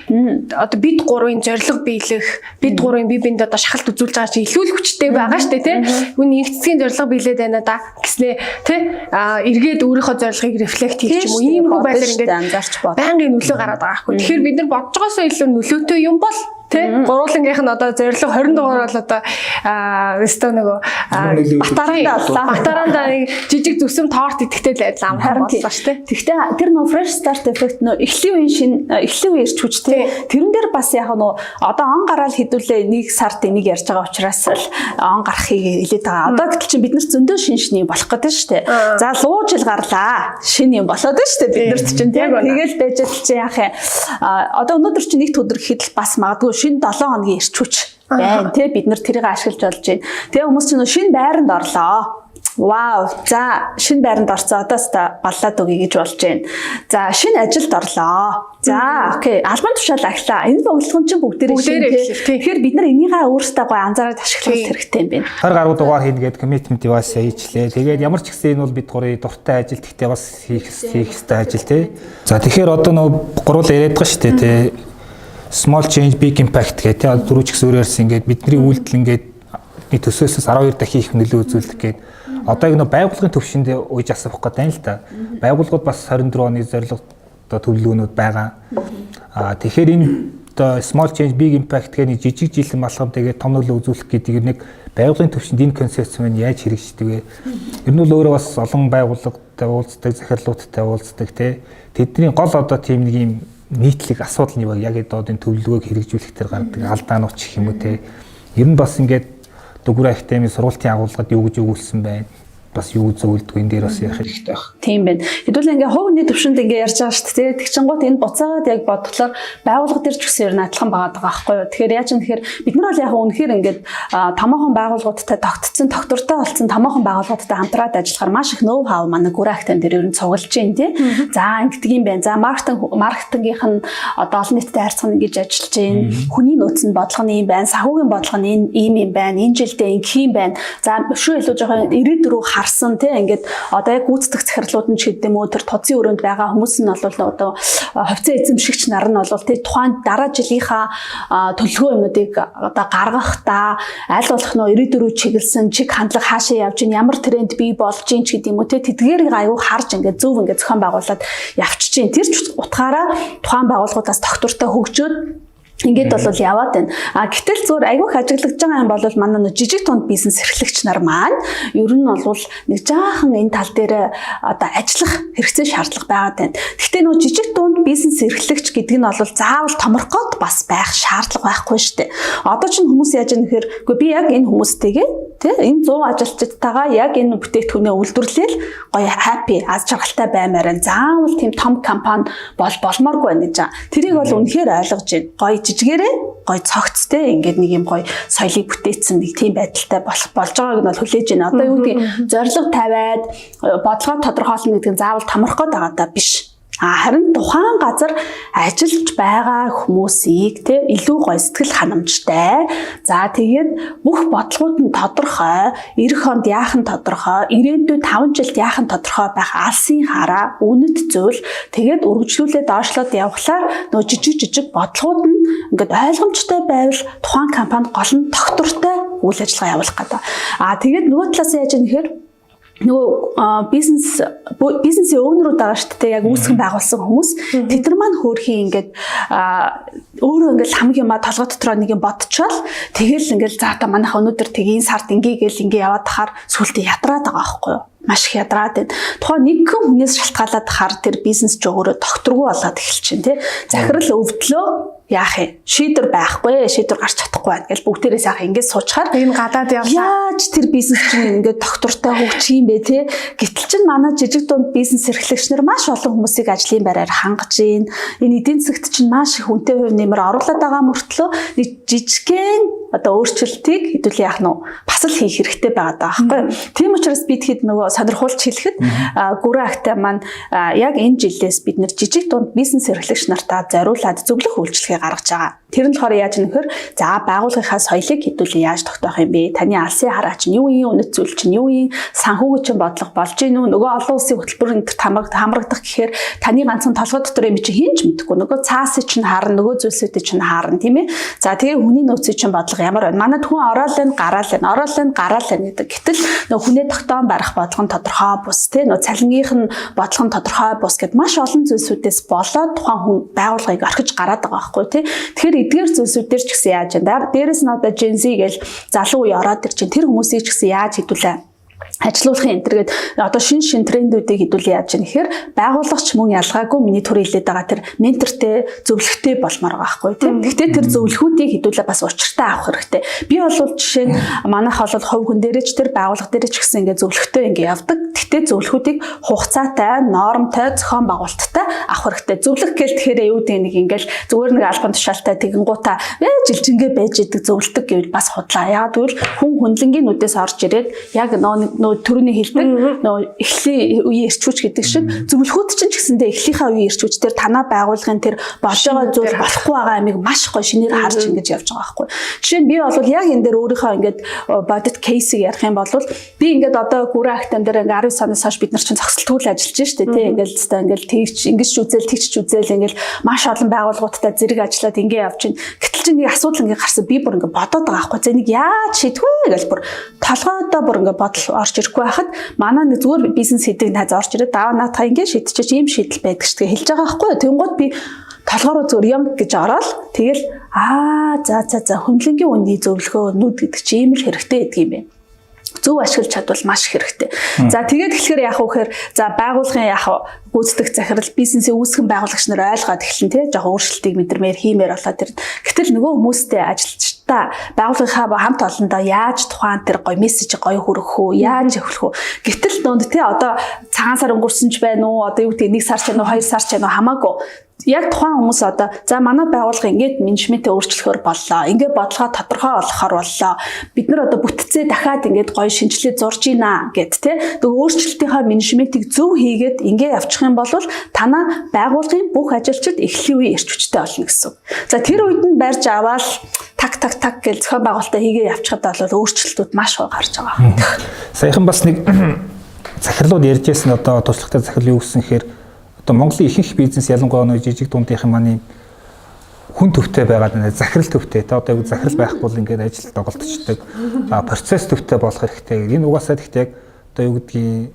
одоо бид гурвын зорилго биелэх, бид гурвын бие биендээ одоо шахалт үзүүлж байгаа чинь илүү л хүчтэй байгаа шүү дээ, тэ? Үн нэгцгийн зорилго биелээд байна да гэснээ, тэ? Эргээд өөрийнхөө зорилгыг reflect хийх ч юм уу, иймэрхүү байдлаар ингээд анзаарч бод. Байнгын нөлөө гараад байгаа байхгүй. Тэгэхээр бид нар бодож байгаасаа илүү нөлөөтэй юм бол. Тэ? Гурвуулангийнх нь одоо зорилго 20 дугаар бол одоо өстө нөгөө Батаранда боллоо. Батаранда нэг жижиг зүсэм торт идэхтэй л адил амархан боллоо шүү дээ. Тэгэхдээ тэр нөө fresh start effect, нөө эхлэлийн үеийн шинэ, эхлэлийн үеийн эрч хүч те. Тэрэн дээр бас яг нөө одоо он гараал хэдүүлээ нэг сард энийг ярьж байгаа учраас л он гарахыг хэлээд байгаа. Одоо гэтэл чинь бид нар зөндөө шин шинэ юм болох гэдэг шүү дээ. За, луу жил гарлаа. Шинэ юм болоод шүү дээ бид нарт чинь тийм. Тэгэл байж л чи яах юм. Одоо өнөөдөр чинь нэг өдөр гэхэд л бас магадгүй шинэ 7 хоногийн эрч хүч байна тий, бид нар тэрийг ашиглаж болж байна. Тэгээ хүмүүс чинь шинэ байранд орлоо. Вау. За, шинэ байранд орцоо, одоо өста баллаад өгье гэж болж байна. За, шинэ ажилд орлоо. За, okay. Албан тушаал ахлаа. Энэ боглогон чинь бүгдээрээ шинэ. Тэгэхээр бид нар энийгээ өөрсдөө гой анзаараад ашиглах хэрэгтэй юм байна. 20 гаруй дугаар хийнэ гээд commitment device хийчлээ. Тэгээд ямар ч гэсэн энэ бол бид гурийн дуртай ажил, гэхдээ бас хийх ёстой ажил тий. За, тэгэхээр одоо нөгөө гуруул яриад байгаа шүү дээ тий. Small change, big impact гэх тий. Дөрөв ч гэсэн өөр ярьсан, ингээд бидний үйлдэл ингээд нэг төсөөсөөс 12 дахин их нөлөө үзүүлдэг гээд. Одоо яг нөө байгууллагын төвшөнд ууж асуух гэдэг юм л та. Байгууллагууд бас 24 оны зорилго, одоо төлөвлөгөөнүүд байгаа. Тэгэхээр энэ одоо small change, big impact гэх нэг жижиг жилэн малгам тэгээд том нөлөө үзүүлэх гэдэг нэг байгууллагын төвшөнд энэ концепц маань яаж хэрэгждэг вэ? Ер нь бол өөрөө бас олон байгууллагатай уулздаг, захирлуудтай уулздаг тий. Тэдний гол одоо тийм нэг юм нийтлэг асуудал нь юу яг одоо энэ төлөвлөгөөг хэрэгжүүлэх тэр гардаг алдаанууд ч гэх юм уу тий. Ер нь бас ингээд Дүгүр академийн сургуулийн агуулгад юу гэж өгүүлсэн байна? бас юу зөвлөдөг энэ дээр бас ярих хэрэгтэй байх. Тийм байна. Хэдүүлээ ингээ хувь хүний төвшөнд ингээ ярьж байгаа шүү дээ. Тэг чингууд энэ буцаад яг бодглоор байгууллага дээр ч гэсэн ер нь адилхан байгаа даа байхгүй юу. Тэгэхээр яаж юм тэгэхээр бид нар бол яг үнэхээр ингээд томоохон байгууллагуудтай тогтцсон, тогтвортой болсон томоохон байгууллагуудтай хамтраад ажиллахаар маш их ноу хав манай Гүрэн Актем дээр ер нь цуглаж байна тий. За ингэдэг юм байна. За маркетингийнх нь одоо олон нийтэд харьцах нь ингэж ажиллаж байна. Хүний нөөц нь бодлого нь юм байна. Санхүүгийн бодлого нь энэ ийм юм байна. Энэ жилдээ ингэх юм байна. За өшөө илүү жоохон ирээдүй рүү харсан тий ингээд одоо яг гүйцэтгэх захирлууд нь ч гэдэг юм уу тэр туцын өрөөнд байгаа хүмүүс нь бол одоо хувьцаа эзэмшигч нар нь бол тий тухайн дараа жилийнхаа төлөвлөгөө юмнуудыг одоо гаргахдаа аль болох нөө ирээдүй рүү чиглэсэн чиг хандлага хаашаа явж гин ямар тренд бий болж гин ч гэдэг юм уу тий тэдгээрийг аюу харж ингээд зөв ингээд зохион байгуулад явчихж гин. Тэр ч утгаараа тухайн байгууллагуудаас тогтвортой хөгжөөд ингээд бол яваад байна. А гэтэл зүгээр айгүйх ажиглагдж байгаа юм бол манай нөө жижиг тунд бизнес эрхлэгч нар маань ер нь бол нэг жаахан энэ тал дээр одоо ажиллах хэрэгцээ шаардлага байгаад байна. Гэхдээ нөө жижиг дунд бизнес эрхлэгч гэдэг нь бол заавал томорхоод бас байх шаардлага байхгүй шүү дээ. Одоо ч хүмүүс яаж юм нэхэр үгүй би яг энэ хүмүүстэйгээ тий энэ 100 ажилчдтайгаа яг энэ бүтээгдэхүүнээ үйлдвэрлээл гоё happy аз жаргалтай баймаар байна. Заавал тийм том компани бол болмооргүй байна гэж. Тэрийг бол үнэхээр ойлгож байна. Гоё жижигээрээ гоё цогцтой ингээд нэг юм гоё соёлыг бүтээсэн нэг тийм байдалтай болох болж байгааг нь бол хүлээж байна. Одоо юу гэдгийг зорилго тавиад бодлогоо тодорхойлно гэдэг нь заавал томорх гээд байгаа даа биш. Харин тухайн газар ажиллаж байгаа хүмүүсийг те илүү гоё сэтгэл ханамжтай. За тэгээд бүх бодлогууд нь тодорхой, 90 онд яах нь тодорхой, ирээдүйд 5 жилд яах нь тодорхой байх алсын хараа, үнэт зүйл тэгээд үргэлжлүүлээд доошлоод явхлаар нөгөө жижиг жижиг бодлогууд нь ингээд ойлгомжтой байвал тухайн компани гол нь тогтвортой үйл ажиллагаа явуулах гэдэг. Тэгээд нөгөө талаас яаж юм нэхэр нөгөө бизнесийн owner үүд байгаа шүү дээ. Яг үүсгэн байгуулсан хүмүүс. Тэд нар маань хөөрхий ингээд өөрөө ингээд хамаг юмаа толгой дотроо нэг юм бодчоол тэгэл ингээд за та манайх өнөөдөр тэг энэ сард ингээ гээл ингээ яваад тахаар сүултээ ядраад байгаа байхгүй юу? Маш их ядраад байна. Тухайн нэгэн хүнээс шалтгаалаад хаар тэр бизнес ч өөрөө тогтворгүй болоод эхэлчихэв тий. Захирал өвдлөө яах юм? Шийдвэр байхгүй, шийдвэр гарч чадахгүй байна гэж бүгдээрээ сайхан ингэж суучхаар энэ гадаад явлаа. Яаж тэр бизнес чинь ингээд тогтвортой хөгжих юм бэ те? Гэтэл чинь манай жижиг дунд бизнес эрхлэгч нар маш олон хүмүүсийг ажлын байраар хангаж гин. Энэ эдийн засагт чинь маш их үнэтэй хувь нэмэр оруулаад байгаа мөртлөө нэг жижигхэн одоо өөрчлөлтийг хэдүүлээ яах нь бас л хийх хэрэгтэй байгаа даа байхгүй. Тийм учраас бид хэд нөгөө сонирхуулж хэлэхэд Гүрэн Актай маань яг энэ жилээс бид нэр жижиг дунд бизнес эрхлэгч нартаа зориулаад зөвлөх үйлчилгээ гаргаж байгаа. Тэр нь болохоор яаж нөхөр за байгууллагынхаа соёлыг хэдүүлээ яаж тогтоох юм бэ? Таны алсын хараа чинь юу юм, үнэт зүйл чинь юу юм, санхүүгийн чинь бодлого болж гин үү? Нөгөө олон улсын хөтөлбөр энэ төр хамрагдах гэхээр таны ганцхан толгой дотор юм чи хэн ч мэдэхгүй. Нөгөө цаасыг чинь харна, нөгөө зүйлсүүдийг чинь харна, тийм ээ. За тэгээ хүний нөөцийн чинь бодлого ямар байна? Манайд хүн ороод л гараал байна, ороод л гараал байна гэдэг. Гэтэл нөгөө хүнээ тогтоон барих бодлого нь тодорхой бус, тийм нөгөө цалингийнх нь бодлого нь тодорхой бус гэд маш олон зүйлсүүдээс болоод тухайн хүн байгууллагыг орхиж гараад байгаа байхгүй тий. Тэгэхээр эдгээр зүйлсүүд дээр ч гэсэн яаж юм. Дээрээс нь одоо Gen Z гээл залуу үе ороод ир чинь тэр хүмүүсийг ч гэсэн яаж хэдүүлээ ажилуулахын энэ төргээд одоо шин шин трендүүдийг хэдүүлээ яаж юм гэхээр байгууллагч мөн ялгаагүй миний түр хэлээд байгаа тэр ментортэй зөвлөхтэй болмоор байгаа байхгүй тийм. Гэхдээ тэр зөвлөхүүдийг хэдүүлээ бас учиртай авах хэрэгтэй. Би бол жишээ нь манайх бол хувь хүн дээрээ ч тэр байгууллага дээрээ ч гэсэн ингээ зөвлөхтэй ингээ явдаг. Гэхдээ зөвлөхүүдийг хугацаатай, нормтой, зохион байгуулалттай авах хэрэгтэй. Зөвлөх гээл тэгэхээр юу гэдэг нэг ингээл зүгээр нэг албан тушаалтай тэгэнгуутаа жилжингээ байж идэг зөвлөдөг гэвэл бас худлаа. Яг гэвэл хүн хүнлэнгийн нүдээс орж ирээд яг нөө төрөний хэлдэг нөө эхлийн үеийн эрч хүч гэдэг шиг зөвлөхүүд чинь ч гэсэндээ эхлийнхаа үеийн эрч хүч тэр танаа байгууллагын тэр болж байгаа зүйл болохгүй байгаа амийг маш гоё шинээр харж ингэж явж байгаа байхгүй. Жишээ нь би бол яг энэ дээр өөрийнхөө ингээд бодит кейсийг ярих юм бол би ингээд одоо Гүрэн Актем дээр ингээд 19 оноос хойш бид нар чинь зогсолтгүй л ажиллаж штэ тий ингээд л ингээд тэгч ингэж ч үзэл тэгч ч үзэл ингээд маш олон байгууллагуудтай зэрэг ажиллаад ингээд явж чинь. Гэтэл чинь нэг асуудал ингээд гарсан би бүр ингээд бодоод байгаа байхгүй. За нэг яаж шийдэх вэ гэж бүр толгойдоо бүр ингээд бодол орж ирэхгүй байхад манай нэг зүгээр бизнес хийдэг найз орж ирээд аа наатаа ингэ шийдчихэж ийм шийдэл байдаг ч тэгээ хэлж байгаа байхгүй юу. Тэнгууд би толгоороо зүгээр юм гэж ороод тэгэл аа за за за хөндлөнгийн үнний зөвлөгөө нүд гэдэг чи ийм л хэрэгтэй байдаг юм байна. Зөв ашиглаж чадвал маш хэрэгтэй. За тэгээд тэгэхээр яах вэ гэхээр за байгууллагын яах гүйцэтгэх захирал бизнесийн үүсгэн байгуулагч нар ойлгоод эхэлнэ тий жоохон өөрчлөлтийг мэдэрмээр хиймээр болоод тэр. Гэтэл нөгөө хүмүүстэй ажилчдаа бусдаа байгууллагынхаа хамт олондоо яаж тухайн тэр гоё мессеж гоё хүргэх үү, яаж эхлэх үү. Гэтэл дунд тий одоо цагаан сар өнгөрсөн ч байна уу, одоо юу гэдэг 1 сар ч байна уу, 2 сар ч байна уу хамаагүй. Яг тухайн хүмүүс одоо за манай байгууллага ингээд менежментээ өөрчлөхөөр боллоо. Ингээд бодлогоо тодорхой болгохоор боллоо. Бид нар одоо бүтцээ дахиад ингээд гоё шинжилгээ зурж ийна гэд тэ. Тэгээ өөрчлөлтийнхаа менежментийг зөв хийгээд ингээд явчих юм бол танаа байгууллагын бүх ажилчид эхлэлийн үе эрч хүчтэй болно гэсэн. За тэр үед нь барьж аваад так так так гэж зохион байгуулалтаа хийгээ явчихад бол өөрчлөлтүүд маш гоё гарч байгаа. Саяхан бас нэг захирлууд ярьж байсан, одоо туршлагатай захирал юу гэсэн хэрэг одоо Монголын ихэнх бизнес, ялангуяа нөө жижиг дундынхын маань хүн төвтэй байгаад байна. Захирал төвтэй. Тэ одоо захирал байхгүй бол ингээд ажил доголдчихдаг. А процесс төвтэй болох хэрэгтэй. Энэ угаасаа гэхдээ яг одоо юу гэдгийг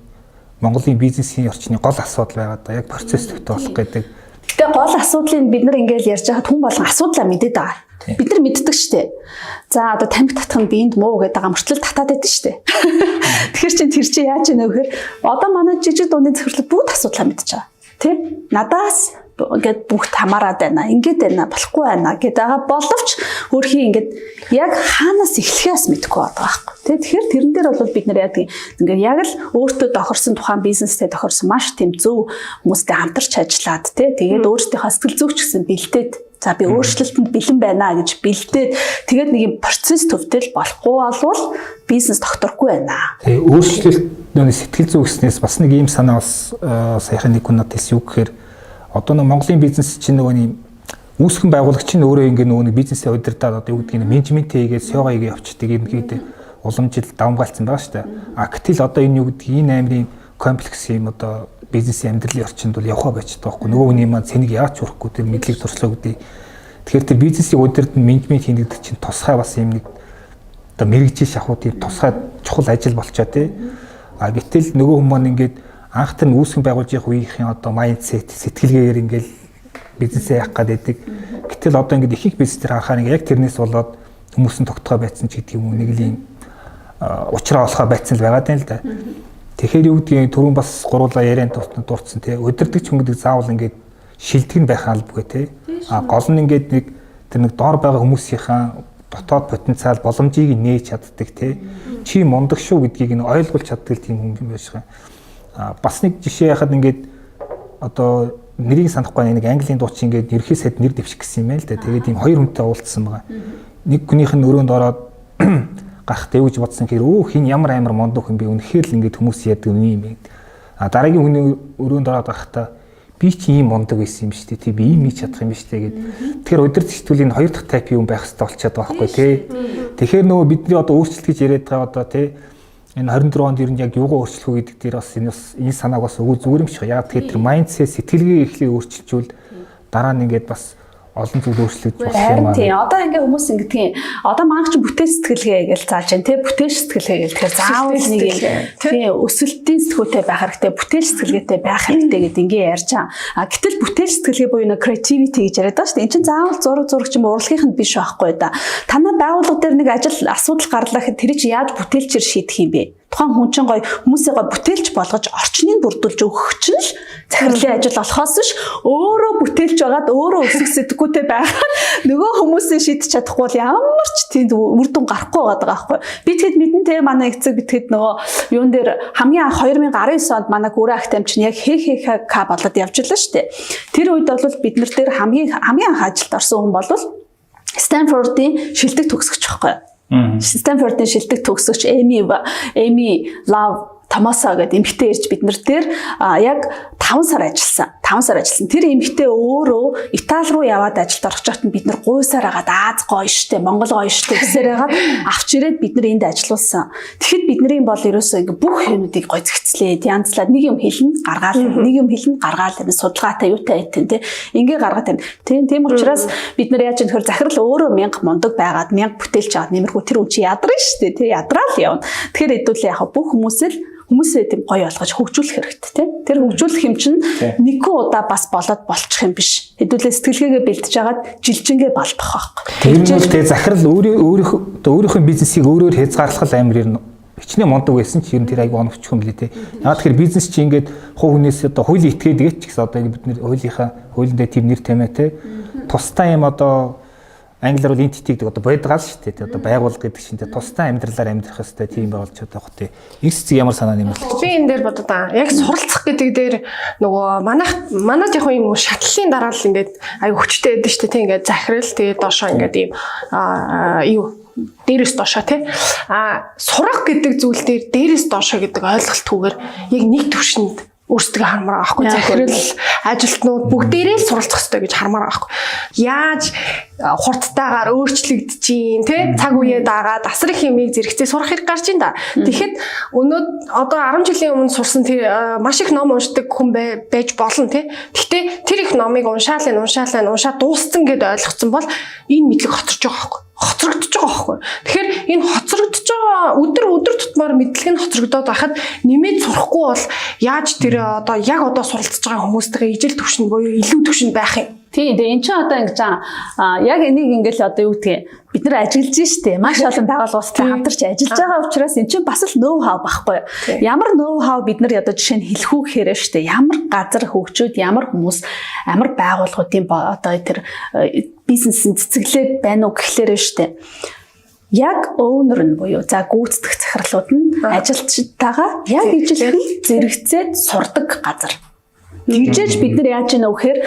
Монголын бизнесийн орчны гол асуудал байгаад да. Яг процесс төвтэй болох гэдэг. Гэтэ гол асуудлыг бид нар ингээд ярьж байхад хүн болгон асуудлаа мэдээд байгаа. Бид нар мэддэг штэ. За одоо тамхи татах нь биеинд муу гэдэг байгаа мөртлөл татаад байдаг штэ. Тэгэхээр чин тэр чи яаж ийнэ гэхээр одоо манай жижиг дундын захирлууд бүгд асуудлаа мэдж байгаа. Тэ? Надаас ингээд бүгд хамаарад байна. Ингээд байна, болохгүй байна гэдэг байгаа боловч өөрхийн ингээд яг хаанаас эхлэхээс мэдэхгүй байгаа байхгүй. Тэ? Тэгэхээр тэрэн дээр бол бид нар яадаг ингээд яг л өөртөө тохирсон тухайн бизнестэй тохирсон маш тийм зөв хүмүүстэй хамтарч ажиллаад тэ? Тэгээд өөрсдийнхөө сэтгэл зүйч гэсэн бэлдээд за би өөрчлөлтөнд бэлэн байна гэж бэлдээд тэгээд нэг юм процесс төвтэй л болохгүй болвол бизнес тогтворгүй байна. Тэгээ өөрчлөлт нөөний сэтгэл зүй гэснээс бас нэг ийм санаа бас саяхан нэг хүн надад хэлсэн юу гэхээр одоо нэг Монголын бизнес чинь нөгөө нэг үүсгэн байгуулагч чинь өөрөө ингээ нөгөө нэг бизнесээ удирдаад одоо юу гэдгийг менежмент хийгээд сёга хийгээ явчихдаг юм гээд уламжил давмгаалцсан байгаа шүү дээ. А гэтэл одоо энэ юу гэдгийг энэ амирын комплекс юм одоо бизнесийн амьдралын орчинд бол явхаа байчдаг байхгүй. Нөгөө хүний маань цэнийг яаж хүрэхгүй тэр мэдлэг туршлага гэдэг. Тэгэхээр тэр бизнесийг удирдан менежмент хийнэ гэдэг чинь тусгай бас юм нэг одоо мэрэгжил шахуу тийм тусгай чухал ажил болчоо тий. А гэтэл нөгөө хүмүүс маань ингээд анх тэр үүсгэн байгуулж явах үеийнхэн одоо майндсет сэтгэлгээгээр ингээд бизнесээ яах гээд байдаг. Гэтэл одоо ингээд их их бизнес төр харахаар ингээд яг тэрнээс болоод хүмүүс нь тогтгоо байцсан ч гэдэг юм уу нэг л юм учраа олохоо байцсан л байгаа юм л да. Тэгэхээр юу гэдгийг түрүүн бас гуруула ярианд дурдсан тий. Удирдагч хүн гэдэг заавал ингээд шилдэг нь байх албагүй тий. А гол нь ингээд нэг тэр нэг доор байгаа хүмүүсийнхаа дотоод потенциал боломжийг нээж чаддаг тий. Чи мундаг шүү гэдгийг нь ойлгуулж чаддаг тийм хүн юм байж байгаа. А бас нэг жишээ яхад ингээд одоо нэрийг санахгүй нэг Английн дуучин ингээд ерхий сайд нэр дэвших гэсэн юм байна л да. Тэгээд ийм хоёр хүнтэй уулзсан байгаа. Нэг хүнийх нь өрөөнд ороод гарахтай юу гэж бодсон гэхээр өө хин ямар амар мундаг хүн бэ, үнэхээр л ингээд хүмүүс яадаг юм юм. А дараагийн хүний өрөөнд ороод гарахтаа би чи ийм мундаг байсан юм шүү дээ. Тий би ийм хийж чадах юм шүү дээ гэд. Тэгэхээр удирдах чиглэлийн хоёр дахь тайп юм байх хэрэгтэй болчиход байгаа байхгүй тий. Тэгэхээр нөгөө бидний одоо өөрчлөлт гэж яриад байгаа одоо тий энэ 24 онд ер нь яг юугаа өөрчлөх үү гэдэг дээр бас энэ бас энэ санааг бас өгөө зүгээр юм шиг. Яг тэгэхээр тэр майндсет сэтгэлгээ эхлээ өөрчилжүүл дараа нь ингээд бас олон зүйл өөрчлөгдөж болох юм аа. Тийм. Одоо ингээ хүмүүс ингэдэгин. Одоо манайх чинь бүтээл сэтгэлгээ гэж зааж байна тий. Бүтээл сэтгэлгээ гэл тэгэхээр заавал нэг юм тий өсөлтийн сэтгүүтэй байх хэрэгтэй, бүтээл сэтгэлгээтэй байх хэрэгтэй гэд ингээ ярьж байгаа. А гэтэл бүтээл сэтгэлгээ буюу нэг creativity гэж яриад байгаа шүү дээ. Энд чинь заавал зураг зураг чинь урлагийнх нь биш байхгүй да. Танай байгууллага дээр нэг ажил асуудал гарлаа гэхэд тэр чинь яаж бүтээлчээр шийдэх юм бэ? Тухайн хүн чинь гоё хүмүүсээ гоё бүтээлч болгож орчныг бүрдүүлж өгөх чинь л захирлын ажил болохоос биш өөрөө бүтээлч байгаад өөрөө өсөх сэтгэгүйтэй байгаад нөгөө хүмүүсээ шийдэж чадахгүй бол ямар ч тийм үр дүн гарахгүй байгаа байхгүй. Би тэгэд мэдэн те манай эцэг би тэгэд нөгөө юун дээр хамгийн анх 2019 онд манай Гүрэн Ахтам чинь яг ХХК болоод явж илаа шүү дээ. Тэр үед бол бид нар дээр хамгийн анх ажилд орсон хүн бол Стэнфордын шилдэг төгсөгч байхгүй. Стэнфордын шилдэг төгсөгч Эми Лав Томасо гэдэг эмэгтэй ирж бид нар дээр яг 5 сар ажилласан. 5 сар ажилласан. Тэр эмэгтэй өөрөө Итали руу яваад ажилд орох чагт бид нар гуйсаар агаад Аз гоё штэ, Монгол гоё штэ гэсээр агаад авч ирээд бид нар энд ажиллуулсан. Тэгэхэд бидний бол ерөөсөө ингээ бүх юмнуудыг гоё зэгцлээд янзлаад нэг юм хэлнэ гаргаал, нэг юм хэлнэ гаргаал, судалгаатай юутай айтэн те ингээ гаргаад байна. Тийм учраас бид нар яаж юм тэгэхээр захирал өөрөө 1000 мундаг байгаад 1000 бүтээлч аваад нэмэрхүү тэр үн чи ядраа штэ те ядраал явна. Тэгэхээр хэдүүлээ яг бүх хүмүүс л хүмүүсээ тийм гоё болгож хөгжүүлэх хэрэгтэй тийм. Тэр хөгжүүлэх юм чинь нэгэн удаа бас болоод болчих юм биш. Хэдүүлээ сэтгэлгээгээ бэлтэж хагаад жилжингээ балдах байхгүй. Тэр нь бол тэгээ захирал өөрийнхөө бизнесийг өөрөөр хязгаарлах амар юм хичнээн мундаг байсан ч ер нь тэр айгүй оновчгүй юм лээ те. Яг тэгэхээр бизнес чи ингээд хувь хүнээс одоо хуулийн этгээд ч гэсэн одоо бид нэр хуулийнхаа хуулиндээ тийм нэр тамиа те. Тусдаа юм одоо Англиар бол entity гэдэг одоо бодгаал шүү дээ. Одоо байгууллага гэдэг чинь тусдаа амьдралаар амьдрах ёстой тийм болж чадах тий. Их цэцэг ямар санаа нэмэлт. Би энэ дээр бодод аа. Яг суралцах гэдэг дээр нөгөө манайх яг юм шатлалын дараа л ингээд аюу хүчтэй байдаг шүү дээ тий. Ингээд захирал тэгээд доошоо ингээд ийм юу дээрээс доошоо тий. А сурах гэдэг зүйл дээр дээрээс доошоо гэдэг ойлголтгүйгээр яг нэг төвшөнд өөрсдөө хармаар байгаа байхгүй. Захирал, ажилтнууд бүгдээрээ л суралцах хэрэгтэй гэж хармаар байгаа байхгүй. Яаж хурдтайгаар өөрчлөгдөж чинь те, цаг үеэ дагаад асар их юмыг зэрэгцээ сурах хэрэг гарч ин да. Тэгэхэд өнөө одоо 10 жилийн өмнө сурсан тэр маш их ном уншдаг хүн байж болно те. Гэхдээ тэр их номыг уншаал энэ уншаал энэ уншаад дууссан гэд ойлгоцсон бол энэ мэдлэг хоцорж байгаа байхгүй, хоцрогдож байгаа байхгүй. Тэгэхээр энэ хоцрогдож байгаа, өдөр өдөр тутмаар мэдлэг нь хоцрогдоод байхад нэмээд сурахгүй бол яаж тэр одоо яг одоо суралцж байгаа хүмүүстэйгээ ижил түвшинд буюу илүү түвшинд байх юм? Тийм, тэгээ эн чинь одоо ингэж яг энийг ингээл одоо юу гэдгийг бид нар ажиглаж штэ. Маш олон байгууллагуудтай хамтарч ажиллаж байгаа учраас эн чинь бас л know how байхгүй юу? Ямар know how бид нар одоо жишээ нь хэлэх үү гэхээр штэ. Ямар газар хөгжөөд, ямар хүмүүс, ямар байгууллагуудын одоо тэр бизнесийн цэцэглээд байна уу гэхлээр штэ, яг owner нь буюу за гүйцэтгэх захирлууд нь ажилчдтайгаа яг ижилхэн зэрэгцээд сурдаг газар. Тэгжээж бид нар яаж ийнө гэхээр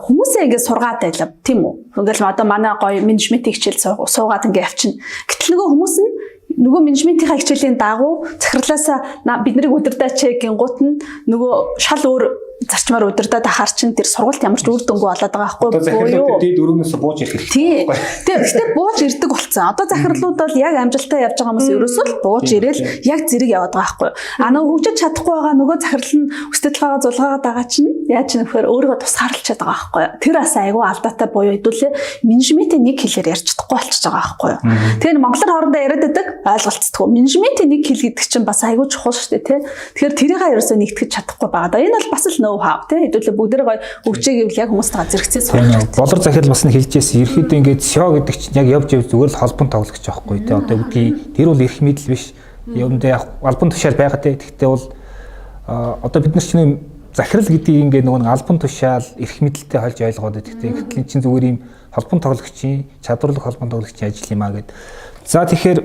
хүмүүсээ ингэ сургаад байлаа, тийм үү? Ингээл одоо манай гоё менежментийн хичээл суугаад ингэ явчихна. Гэтэл нөгөө хүмүүс нь нөгөө менежментийн хичээлийн дагуу захирлаасаа бид нарыг удирдаач гингууд нь нөгөө шал өөр зарчмаар удирдаад ахаар чинь тэр сургалт ямар ч үр дүнгүй болоод байгаа байхгүй. Одоо захирлууд дээд өрөөнөөс бууж ирэх хэрэгтэй. Тэгэхээр бууж ирдэг болсон. Одоо захирлууд бол яг амжилттай явж байгаа хүмүүс ерөөсөө л бууж ирээл яг зэрэг яваад байгаа байхгүй. А нөгөө хөгжиж чадахгүй байгаа нөгөө захирал нь өстэй толгойгоо зулгаагаад байгаа чинь яаж нөхөр өөрийгөө тусгаарлалчаад байгаа байхгүй. Тэр бас айгүй алдаатай буюу хэдүүлээ менежментийн нэг хэлээр ярьж чадахгүй болчихж байгаа байхгүй. Тэгэхээр монголоор хоорондоо яриад байдаг, ойлголцдоггүй. Менежментийн нэг хэл гэдэг чинь бас айгүй чухал шүү дээ, тий. Тэгэхээр тэрийг ерөөсөө нэгтгэж чадахгүй байгаа. Энэ бол бас л know how, тий. Хэдүүлээ бүгдээрээ гоё хөгжээ гэвэл яг хүмүүстэйгээ зэрэгцээ сурах хэрэгтэй. Болор захирал бас нь хэлж ирсэн. Ерхэд ингээд CEO гэдэг чинь яг явж явж зүгээр л холбон тоглогч байхгүй, тий. Одоо үгдгийг тэр бол эрх мэдэл биш. Юмдаа яг албан тушаал байгаа, тий. Гэхдээ бол одоо бид нар чинь захирал гэдгийг ингээд нөгөө нэг албан тушаал, эрх мэдэлтэй холж ойлгоод байдаг, тий. Гэтэл эн чинь зүгээр юм холбон тоглогчийн, чадварлаг холбон тоглогчийн ажил юм а гэд. За, тэгэхээр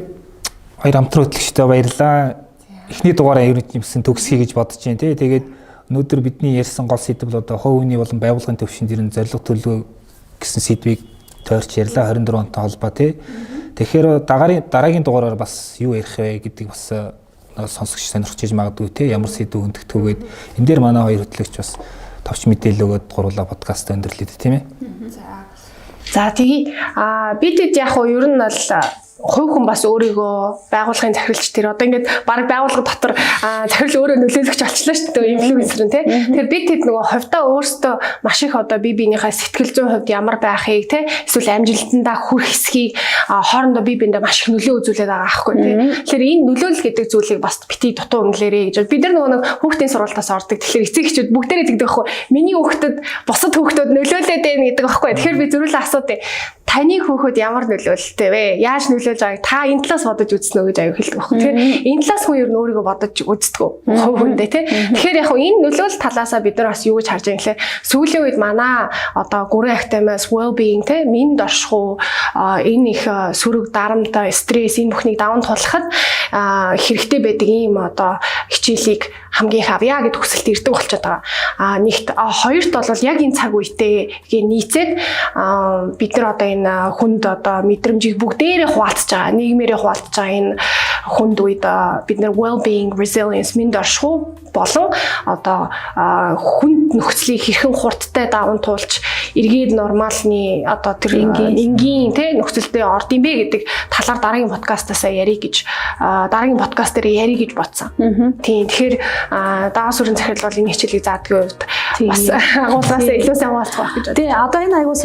хоёр хамтран хөтлөгчтэй баярлалаа. Эхний дугаараа ер нь юмсан төгсгий гэж бодож байна, тий. Тэгээд өнөөдөр бидний ярьсан гол сэдэв бол одоо хувь хүний болон байгууллагын түвшинд ер нь зорилго, төлөвлөгөө гэсэн сэдвийг тойрч ярьлаа, 24 онтой холбоо, тий. Тэгэхээр дараагийн дугаараар бас юу ярих вэ гэдэг бас сонсогч сонирхож иж магадгүй, тий. Ямар сэдв хөндөгтгөөгээд энэ дээр манай хоёр хөтлөгч бас товч мэдээлэл өгөөд гурлаа подкаст өндөрлөе, тийм ээ. За, тэгье. А бидэд яг уу ер нь бол хувь хүн бас өөрийгөө байгууллагын захиралч, тэр одоо ингээд баг байгууллага дотор захирал өөрөө нөлөөлөгч болчлаа шүү дээ, инфлюенсер нь, тий. Тэгэхээр бид тэд нөгөө хувьдаа өөрсдөө маш их одоо бие биенийхээ сэтгэл зүйн хувьд ямар байхыг, тий, эсвэл амжилтандаа хүрэх хэсгийг хоорондоо бие биендээ маш их нөлөө үзүүлээд байгаа аахгүй, тий. Тэгэхээр энэ нөлөөлөл гэдэг зүйлийг бас бити дутуу үнэлээрэй гэж. Бид нар нөгөө нэг хүүхдийн сургуультаас ордог. Тэгэхээр эцэг эхчүүд бүгдээрээ тэгдэг байхгүй. Миний хүүхдэд бусад хүүхдүүд нөлөөлөөд байна гэдэг байхгүй. Тэгэхээр би зөрүүлээ асуудаг. Таны хүүхэд ямар нөлөөлөлтэй вэ? Яаж нөлөөлж байгааг та энэ талаас бодож үзсэн үү гэж аюу хэлдэг байхгүй. Тэгэхээр энэ талаас хүн ер нь өөрийгөө бодож үздэг хувь хүндээ, тий. Тэгэхээр яг энэ нөлөөлөл талаасаа бид нар бас юу гэж харж байгаа юм гэхээр сүүлийн үед манай одоо гүрэн академиас well being, тий, мэнд оршихуй, энэ их сөрөг дарамтаа, стресс, энэ бүхнийг даван туулахад хэрэгтэй байдаг ийм одоо хичээлийг хамгийн их авъя гэдэг хүсэлт ирдэг болчиход байгаа. А нэгт, хоёрт бол яг энэ цаг үетэй нийцээд бид нар одоо энэ хүнд одоо мэдрэмжийг бүгдээрээ хуваалцаж байгаа, нийгмээрээ хуваалцаж байгаа энэ хүнд үед бид нар well being, resilience, мэнд оршихуй болон одоо хүнд нөхцөлийг хэрхэн хурдтай даван туулж эргээд нормалны одоо тэр энгийн тий нөхцөлдөө орд юм бэ гэдэг талаар дараагийн подкастаасаа ярих гэж, дараагийн подкаст дээр ярих гэж бодсон. Тийм, тэгэхээр дагаа сүрэн захирал бол энэ хичээлийг заадгийн хувьд бас агуулгаас илүү сайн хуваалцах байх гэж байна. Тий, одоо энэ аягүй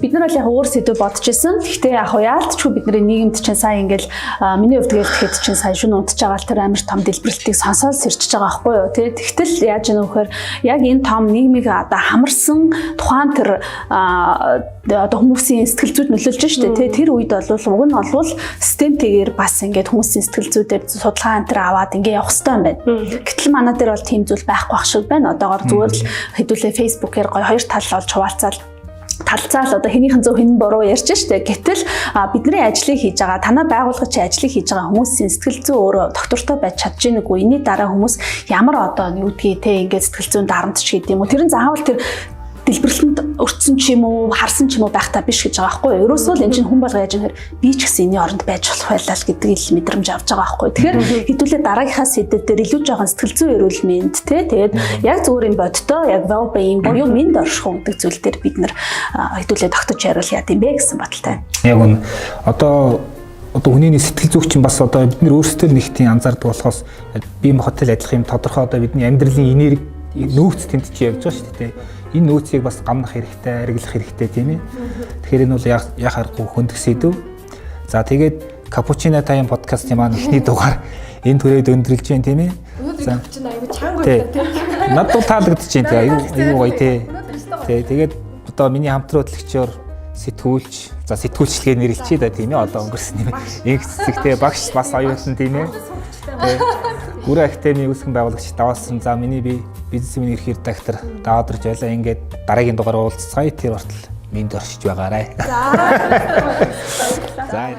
бид нар бол яг өөр сэдв бодож исэн. Гэхдээ яг яалтчгүй бидний нийгэмд чинь сая ингээл миний хувьд гээл тэгэхэд чинь сая шөнө унтж байгаа л тэр амар том дэлбэрэлтийг сонсоод сэрчиж байгаа байхгүй юу, тий. Тэгтэл яаж ийм вэхээр яг энэ том нийгмийг одоо хамарсан тухайн тэр одоо хүмүүсийн сэтгэл зүйд нөлөөлж штэ, тий. Тэр үед бол уг нь бол системтэйгээр бас ингээд хүмүүсийн сэтгэл зүйдээр судалгаа энэ төр аваад ингээд явах хэрэгтэй юм байна. Гэтэл манай дээр бол тийм зүйл байхгүй ах шиг байна. Одоогор зүгээр л хэдүүлээ Facebook-ээр гоё хоёр тал олж хуваалцаал. Талцаал одоо хэнийхэн зөв, хэн буруу ярьж штэ. Гэтэл бидний ажлыг хийж байгаа, танаа байгууллагын чи ажлыг хийж байгаа хүмүүсийн сэтгэл зүй өөрөө доктортой байж чадж гин үгүй. Энийний дараа хүмүүс ямар одоо юу гэдгийг те, ингээд сэтгэл зүйн дарамт ч гэдэг юм уу. Тэр нь заавал тэр дэлбэрэлтэнд өртсөн ч юм уу, харсан ч юм уу байхтаа биш гэж байгаа байхгүй юу. Ерөөсөө л эн чинь хүн болго яаж юм би ч гэсэн энэний оронд байж болох байлаа л гэдэг ил мэдрэмж авч байгаа байхгүй юу. Тэгэхээр хэдүүлээ дараагийнхаа сэдэв дээр илүү жоохон сэтгэл зүйн эрүүл мэнд те, тэгээд яг зүгээр юм боддоо яг well being буюу мэнд оршихуй гэдэг зүйл дээр бид нар хэдүүлээ тогтож яриул яа гэм бэ гэсэн бодолтой. Яг үнэ. Одоо хүний сэтгэл зүйч чинь бас одоо бид нар өөрсдөө нэг тийм анзаардаг болохоос бие махбодтой адилхан юм тодорхой одоо бидний амьдралын энерги, нөөц тэнд чи явж байгаа шүү дээ. Энэ нөөцийг бас гамнах хэрэгтэй, арилгах хэрэгтэй, тийм ээ. Тэгэхээр энэ бол яг аргагүй хөндөг сэдэв. За, тэгээд Cappuccino Time подкастын маань эхний дугаар энэ түрээд өндөрлөж байна, тийм ээ. Өнөөдөр капучино айгу чанга байлаа, тийм. Надад бол таалагдчих чинь, тийм, айгу айгу гоё, тий. Тий, тэгээд одоо миний хамтран хөтлөгчөөр сэтгүүлч, за, сэтгүүлчлэгээ нэрлэчихье да, тийм ээ, одоо өнгөрсөн юм. Инх цэцэгтэй багш, бас оюутан, тийм ээ. Тий. Гүрэн академийн үүсгэн байгуулагч Даваасан, за, миний би бизнесмен эрх редактор Даавдарж байлаа. Ингээд дараагийн дугаар уулзцгаая. Тэр болтол мэнд оршиж байгаарай. За. За.